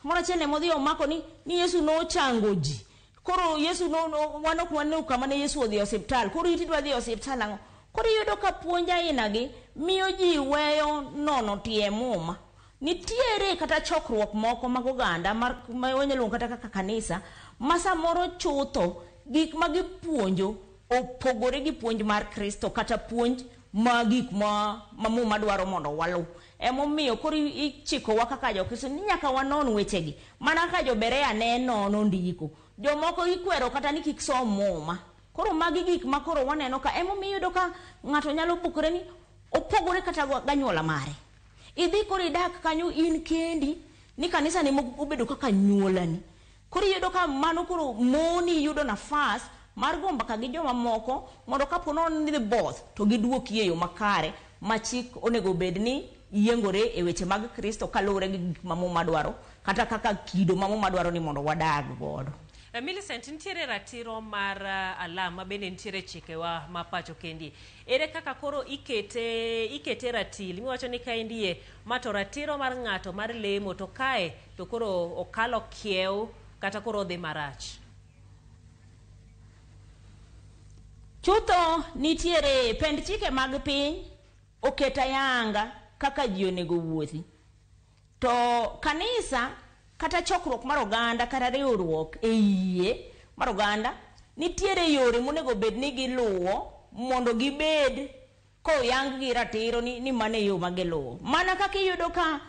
kamoro achiel ema odhi omako ni Yesu nochango ji. Koro Yesu no wan ok waneno kama ne Yesu odhi e osiptal, koro iti dwa dhi e osiptal ang'o? Koro iyudo ka puonj aina gi miyo ji weyo nono tie muma. Nitiere kata chokruok moko mag oganda ma wanyalo luongo kata kaka kanisa, ma samoro chutho gik ma gipuonjo opogore gi puonj mar Kristo kata puonj ma gik ma muma dwaro mondo waluw. Emomiyo koro ichikowa kaka Jokristo ni nyaka wanon wechegi. Mana kaka jo-Berea ne nono ndiko, jomoko ikwero kata ni kik som muma. Koro magi gik ma koro waneno ka, emomiyo iyudo ka ng'ato nyalo pukore ni opogore kata ganyuola mare. Idhi koro idak kanyo in kendi, ni kanisa ni obedo kaka nyuolani. Koro iyudo ka mano koro moni yudo nafas mar go mbaka gi joma moko mondo kapo nono ni dhi both to giduoki e yo makare ma chik onego bed ni yiengore e weche mag Kristo kaluwore gi gik ma Muma dwaro kata kaka kido ma Muma dwaro ni mondo wadag godo. Millicent, nitiere ratiro mar alam ma bende nitiere chikewa ma pacho kendi. Ere kaka koro ikete ratil miwacho ni kaendie ma to ratiro mar ng'ato mar lemo to kae to koro okalo kiew kata koro odhi marach? Chutho nitiere pend chike mag piny oketo ayanga kaka ji onego wuothi. To kanisa kata chokruok mar oganda kata riwruok e yie mar oganda nitiere yore monego bed ni giluwo mondo gibed koyang gi ratiro ni mano e yo ma giluwo. Mana kaka iyudo ka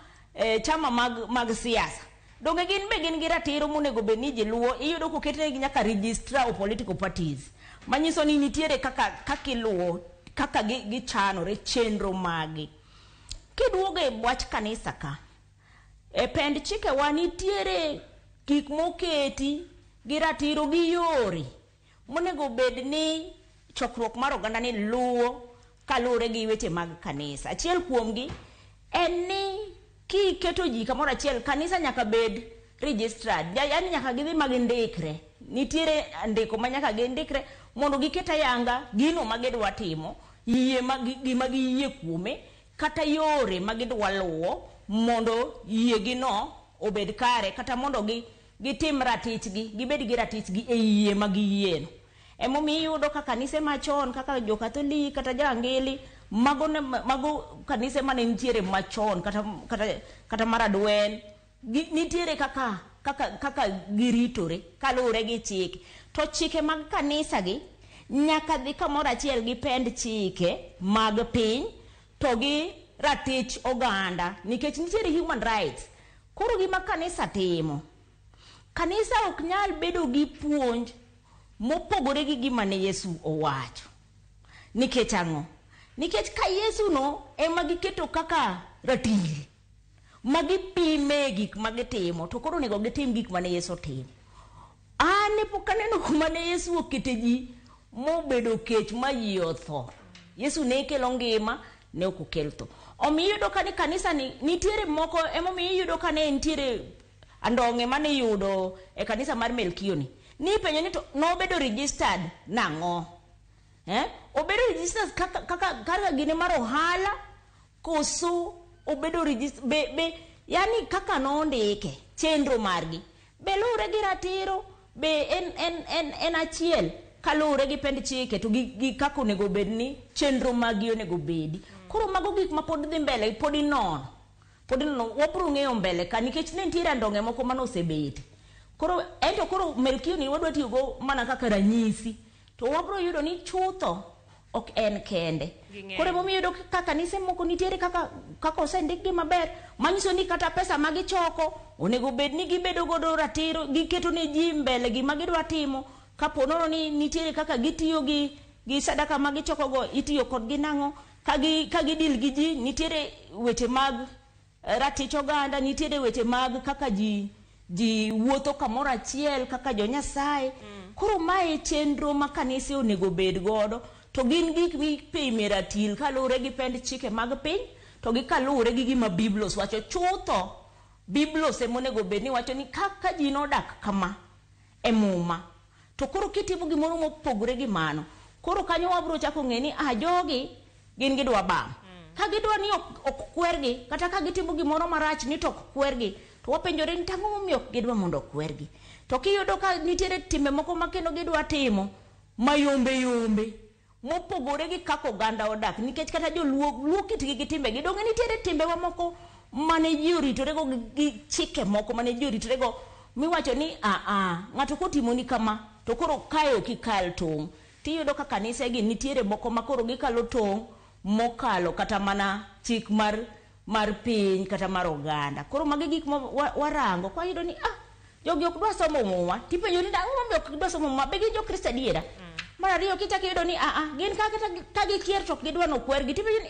chama mag siasa donge gin be gin gi ratiro monego bed ni ji luwo. Iyudo koketnegi nyaka registrar of political parties manyiso ni nitiere kaka iluwo kaka gichanore chenro magi. Kiduogo e wach kanisa ka, e pend chikewa nitiere gik moketi gi ratiro gi yore monego bed ni chokruok mar oganda ni luwo kaluwore gi weche mag kanisa. Achiel kuomgi en ni kiketo ji kamoro achiel, kanisa nyaka bed registered, yaani nyaka gidhi ma gindikre. Nitiere ndiko ma nyaka gindikre mondo giket ayanga gino ma gidwa timo, yie ma gima giyie kuome, kata yore ma gidwa luwo mondo yie gino obed kare, kata mondo gitim ratichgi, gibed gi ratichgi e yie ma giyieno. Emomiyo iyudo ka kanise machon kaka jo-Katholik kata jo-Angili, mago kanise mane nitiere machon kata mar Adwen, nitiere kaka giritore kaluwore gi chike. To chike mag kanisa gi nyaka dhi kamoro achiel gi pend chike mag piny to gi ratich oganda, nikech nitiere human rights. Koro gima kanisa timo, kanisa ok nyal bedo gi puonj mopogore gi gima ne Yesu owacho. Nikech ang'o? Nikech ka Yesu no ema giketo kaka ratil ma gipime gik ma gitimo, to koro onego gitim gik mane Yesu otimo. An ne pok aneno kuma ne Yesu okete ji mobedo kech ma ji otho. Yesu ne kelo ngima, ne ok okel tho. Omiyo iyudo ka ni kanisa ni nitiere moko, emomiyo iyudo ka ne nitiere andong'e mane iyudo e kanisa mar Melkio ni. Ni ipenjo ni to nobedo registered nang'o? Obedo registered kaka gine mar ohala, koso obedo registered be yani kaka nondike chenro margi be luwre gi ratiro, be en achiel kaluwre gi pend chike to gi kaka onego bed ni chenro magi onego bedi. Koro mago gik ma pod dhi mbele, pod inono, wabiro ng'eyo mbele ka, nikech ne nitiere andong'e moko mane osebete. Koro ento koro Melkio ni wadwa tiyogo mana kaka ranyisi, to wabiro yudo ni chutho ok en kende. Koro emomiyo iyudo ka kanise moko nitiere kaka osendikgi maber, manyiso ni kata pesa ma gichoko onego bed ni gibedo godo ratiro, giketo ne ji mbele gima gidwa timo. Kapo nono ni nitiere kaka gitiyo gi sadaka ma gichoko go, itiyo kodgi nang'o, ka gidil gi ji, nitiere weche mag ratich oganda, nitiere weche mag kaka ji wuotho kamoro achiel kaka jo Nyasaye. Koro mae chenro ma kanise onego bed godo, to gin gik mipime ratil kaluwore gi pend chike mag piny to gi kaluwore gi gima Biblos wacho. Chutho Biblos ema onego bed ni wacho ni kaka ji nodak kama e Muma, to koro kitimo gimoro mopogore gi mano, koro kanyo wabiro chako ng'e ni jogi gin gidwa bam. Ka gidwa ni ok kwergi, kata ka gitimo gimoro marach ni to ok kwergi, to wapenjore ni tang'o momiyo ok gidwa mondo okwergi. To kiyudo ka nitiere timbe moko ma kendo gidwa timo mayombe yombe mopogore gi kaka oganda odak, nikech kata joluo luo kitgi gi timbegi, donge nitiere timbewa moko mane ji oritorego gi chike moko mane ji oritorego miwacho ni ng'ato kotimoni kama to koro kae ok ikal tong'. Tiyudo ka kanisegi nitiere moko ma koro gikalo tong' mokalo kata mana chik mar piny kata mar oganda. Koro magi gik ma warango kwa yudo ni jogi ok dwa somo Muma, tipenjo ni ang'o momiyo ok gidwa somo Muma, be gin jo-Kristo adiera? Mar ariyo kichako iyudo ni gin kata ka gikier to ok gidwa nokwergi, tipenjo ni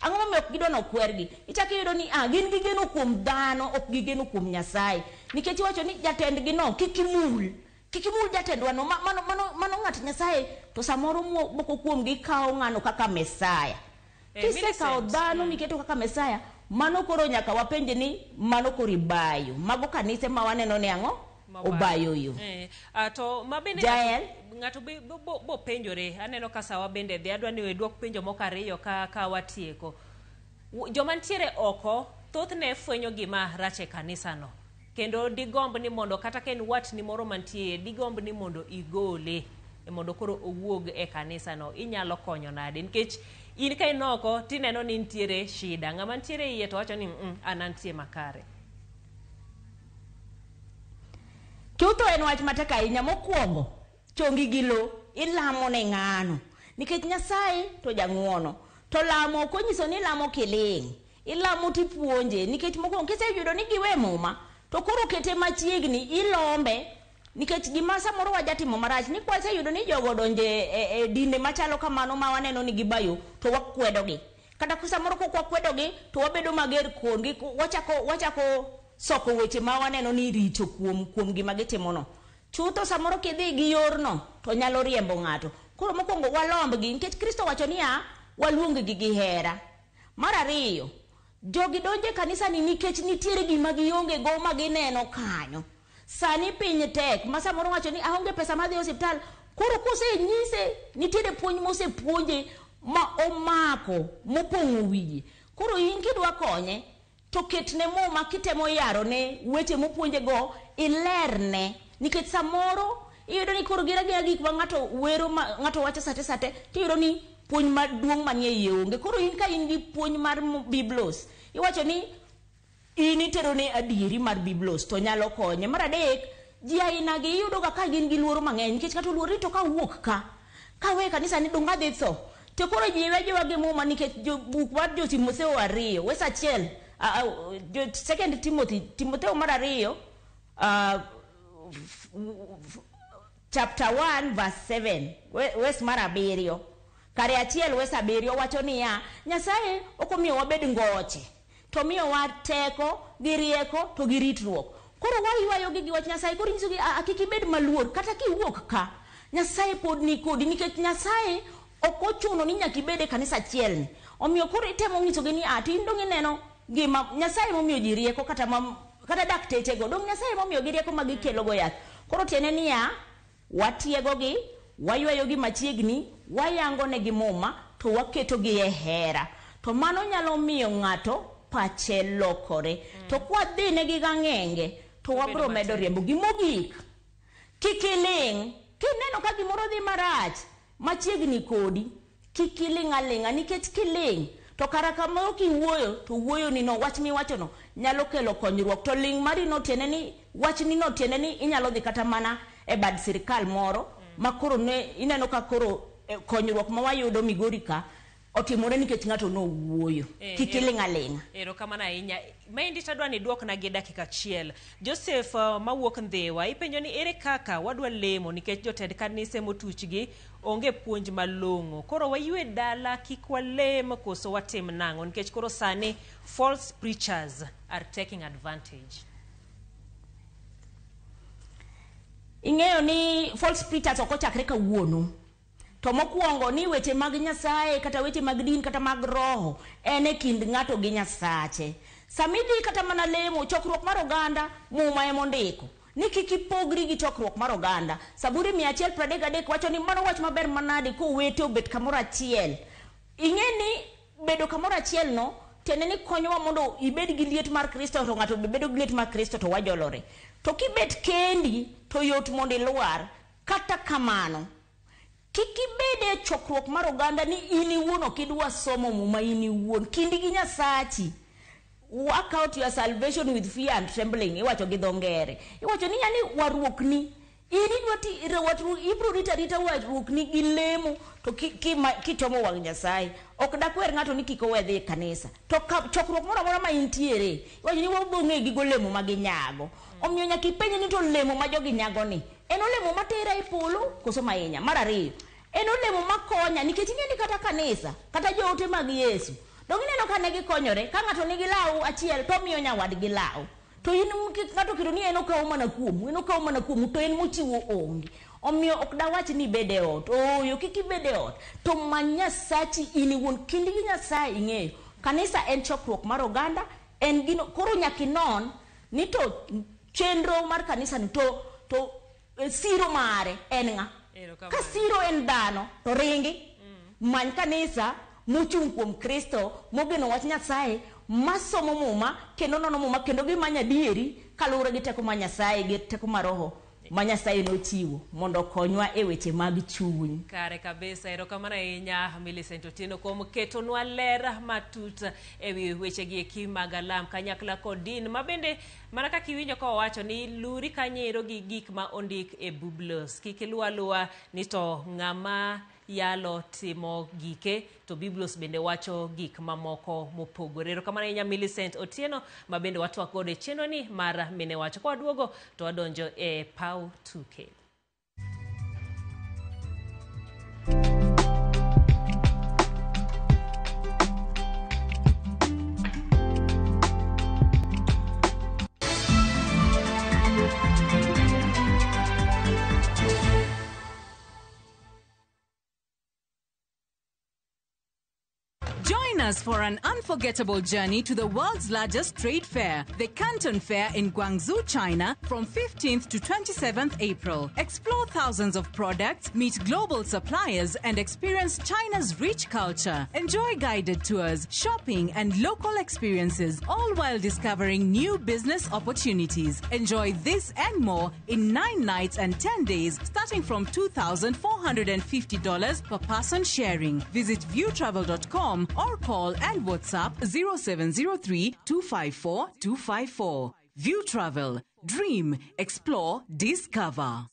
Ang'o momiyo ok gidwa nokwergi? Ichako iyudo ni ah, gin gigeno kuom dhano, ok gigeno kuom Nyasaye. Nikech iwacho ni jatendgi no kik imul. Kik imul jatendwa no, mano, mano, mano ng'at Nyasaye to samoro moko kuomgi kawo ng'ano kaka Mesaya. Kisekawo dhano miketo kaka Mesaya, mano koro nyaka wapenje ni mano koro ibayo. Mago kanise ma waneno ni ang'o? Obayo yo. To ma bende Jael? Ng'ato bo penjore, aneno ka sawa bende dhi, adwa ni duok penjo moko ariyo ka watieko. Joma nitiere oko thothne fwenyo gima rach e kanisano. Kendo digomb ni mondo kata ka en watni moro mantie, digomb ni mondo igole mondo koro owuog e kanisano. Inyalo konyo nade? Nikech in ka in oko tineno ni nitiere shida. Ng'ama nitiere iye to wacho ni an antie makare. Chutho en wach matek ahinya. Mokwongo, chongi gi lo, ilamo ne ng'ano. Nikech Nyasaye to jang'uono. To lamo ok onyiso ni ilamo kiling'. Ilamo tipuonje. Nikech mokwongo kiseyudo ni giwe muma, to koro kete machiegni, ilombe. Nikech gima samoro wajatimo marach, ni kwaseyudo ni jogo odonje e dinde machalo kamano ma waneno ni gibayo, to wakwedogi. Kata samoro kok wakwedogi, to wabedo mager kodgi, wachako soko weche ma waneno ni richo kuom gima gitimono. Chutho samoro kidhi gi yorno, to nyalo riembo ng'ato. Koro mokwongo walombgi, nikech Kristo wacho niya, waluong-gi gi hera. Mar ariyo, jogi donjo e kanisa ni nikech nitiere gima gionge go ma gineno kanyo. Sani piny tek, ma samoro wacho ni aonge pesa madhi e osiptal. Koro kosenyise, nitiere puonj mosepuonje ma omako, mopong'o wiye. Koro in kidwa konye, to ketne muma kitemo yarone weche mopuonjego, ilerne. Nikech samoro iyudo ni koro gin agina gik ma ng'ato wero, ma ng'ato wacho sate sate, tiyudo ni puonj maduong' manie iye onge. Koro in ka in gi puonj mar Biblos, iwacho ni in itero ne adieri mar Biblos to nyalo konye. Mar adek, ji aina gi iyudo ga ka gin gi luoro mang'eny, nikech kata oluor ni to kawuok ka, kawe kanisa ni dong' adhi tho. To koro ji wejewa gi muma nikech buk mar jo Timotheo 2, wes 1, second Timothy, Timotheo mar 2, chapter 1 verse 7, wes mar 7. Kare 1 wes 7 wacho niya, Nyasaye ok omiyo wabed ngoche, to miyowa teko gi rieko to gi ritruok. Koro waywayogi gi wach Nyasaye, koro inyisogi, kik ibed maluor kata kiwuok ka, Nyasaye pod ni kodi, nikech Nyasaye ok ochuno ni nyaka ibed e kanisa achiel ni. Omiyo koro itemo nyisogi ni, to in dong' ineno gima Nyasaye momiyo ji rieko kata daktechego, dong' Nyasaye momiyo gi rieko ma gikelogo yath. Koro tiende niya, watiegogi, waywayogi machiegni, wayangonegi muma, to waketogi e hera. To mano nyalo miyo ng'ato pache lokore. To kwadhinegi gang'enge, to wabro medo riembogi. Mogik, kik iling'. Kineno ka gimoro dhi marach machiegni kodi, kik iling' aling'a, nikech kiling' to kara kamoro kiwuoyo, to wuoyoni no, wach miwachono nyalo kelo konyruok. To ling' mari no tiende ni, wachni no tiende ni inyalo dhi kata mana e bad sirikal moro, ma koro ne ineno ka koro konyruok ma wayudo Migori ka otimore nikech ng'ato nowuoyo. Kik iling' aling'a. Erokamano ahinya. Maendi tadwa ni duokna gi dakika achiel. Joseph mawuok Ndhiwa ipenjo ni ere kaka wadwa lemo nikech jotend kanise motuchgi onge puonj malong'o. Koro waywe dala kik walem koso watim nang'o nikech koro sani false preachers are taking advantage. Ing'eyo ni false preachers ok ochakre kawuono. To mokwongo ni weche mag Nyasaye kata weche mag din kata mag roho en e kind ng'ato gi Nyasache. Sama idhi kata mana lemo, chokruok mar oganda, muma emondiko ni kik ipogri gi chokruok mar oganda. Saburi 133 wacho ni mano wach maber manade kowete obet kamoro achiel. Ing'e ni bedo kamoro achiel no tiende ni konyowa mondo ibed gi liet mar Kristo, to ng'ato be bedo gi liet mar Kristo to wajolore. To kibet kendi to yot mondo ilwar. Kata kamano, kik ibed e chokruok mar oganda ni in iwuon ok idwa somo muma in iwuon. Kindi gi Nyasachi. Work out your salvation with fear and trembling, iwacho gi dho ngere. Iwacho ni yani warruokni, in idwa ti, ibro rito arita warruokni gi lemo to kichomo wang' Nyasaye. Ok dakwer ng'ato ni kik owe dhi e kanisa. To chokruok moro amora ma intiere, iwacho ni wabiro ng'e gi golemo ma ginyago. Omiyo nyaka ipenj ni to lemo ma jogi nyago ni, en olemo matera e polo koso mahinya? Mar ariyo, en olemo makonya nikech ing'e ni kata kanisa, kata joote mag Yesu, Dong ineno ka ne gikonyore, ka ng'ato nigi law achiel to omiyo nyawadgi law. To in ng'ato keto ni en okawo mana kuomu, en okawo mana kuomu to en mochiwo onge. Omiyo ok dawach ni ibed e ot. Ooyo, kik ibed e ot. To many Nyasachi in iwuon, kindi gi Nyasaye ing'eyo. Kanisa en chokruok mar oganda, en gino koro nyaka inon ni to chenro mar kanisa ni to siro mare en ng'a. Ka siro en dhano to ringi. Many kanisa mochung' kuom Kristo, mogeno wach Nyasaye, masomo muma kendo nono muma kendo gimanyo adieri kaluwore gi teko mar Nyasaye gi teko mar Roho ma Nyasaye nochiwo mondo okonywa e weche mag chuny. Kare kabisa, erokamano ahinya Millicent Otieno kuom ketonwa ler matut ewi wechegi eki mag alam kanyakla kod din, ma bende mana kaka iwinjo ka owacho ni luri kanyo gi gik ma ondik e Biblos. Kik iluw aluwa ni to ng'ama yalo timo gike to Biblos bende wacho gik mamoko mopogore. Erokamano ahinya Millicent Otieno ma bende watwak godo e chenro ni mar Mine Wacho. Ka waduogo to wadonjo e paw tuke. Join us for an unforgettable journey to the world's largest trade fair, the Canton Fair in Guangzhou, China, from 15th to 27th April. Explore thousands of products, meet global suppliers, and experience China's rich culture. Enjoy guided tours, shopping, and local experiences, all while discovering new business opportunities. Enjoy this and more in 9 nights and 10 days, starting from $2,450 per person sharing. Visit viewtravel.com or call and WhatsApp 0703 254 254. View Travel. Dream, explore, discover.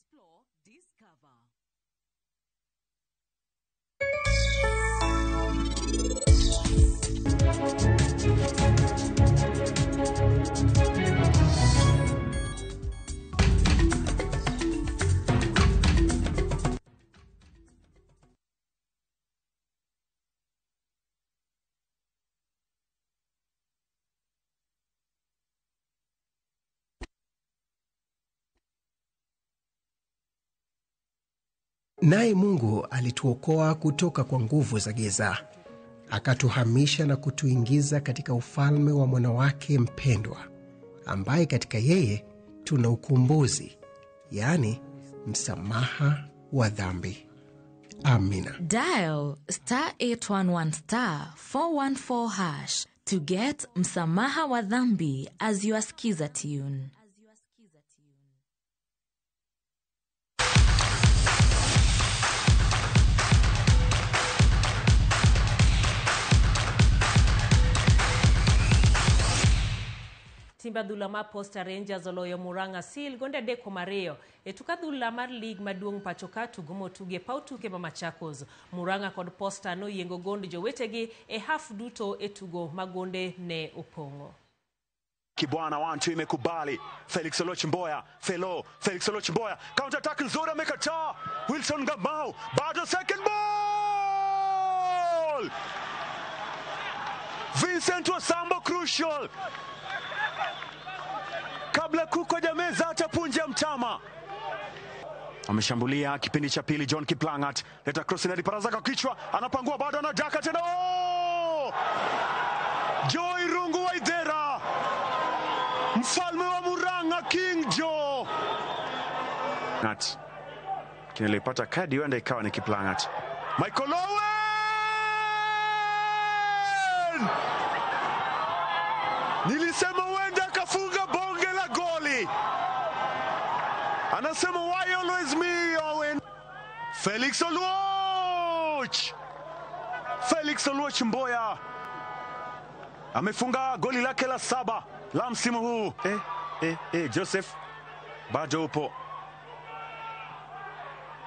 Naye Mungu alituokoa kutoka kwa nguvu za giza, akatuhamisha na kutuingiza katika ufalme wa mwana wake mpendwa, ambaye katika yeye tuna ukombozi, yaani msamaha wa dhambi. Amina. Dial star 811 star 414 hash to get msamaha wa dhambi as your skiza tune. Timbe adhula ma Posta Rangers oloyo Murang'a Seal gonde 3-2 e tuk adhula mar lig maduong' pacho ka tugo motuge paw tuke ma Machakos. Murang'a kod Posta noyiengo gond jowetegi e haf duto e tugo ma gonde ne opong'o. Kibwana 1-2 imekubali. Felix Oloch Mboya, Felo, Felix Oloch Mboya, counter attack nzuri amekataa. Wilson Gamau, bado second ball. Vincent Wasambo crucial. Kabla kuko jameza atapunja mtama. Ameshambulia kipindi cha pili John Kiplangat. Leta cross na Baraza kwa kichwa, anapangua bado anadaka tena. Oh! Joy Rungu Waithera. Mfalme wa Murang'a King Joe. Nat. Kinalipata kadi huenda ikawa ni Kiplangat. Michael Owen! Nilisema huenda akafunga bonge la goli. Anasema why always me, Owen? Felix Oluoch. Felix Oluoch Mboya amefunga goli lake la 7 la msimu huu. Joseph bado upo.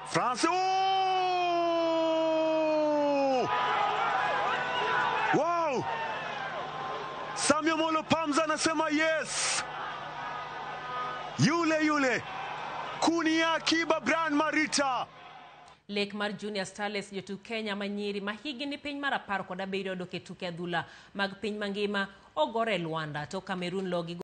France. Oh! Wow! Samuel Molo Pamza anasema yes. Yule yule Kuni Akiba Brian Marita. Lek mar Junior Starlets jotug Kenya manyiri ma higi ni piny mar 17 odok e tuke adhula mag piny mangima ogore Luanda to Cameroon logi.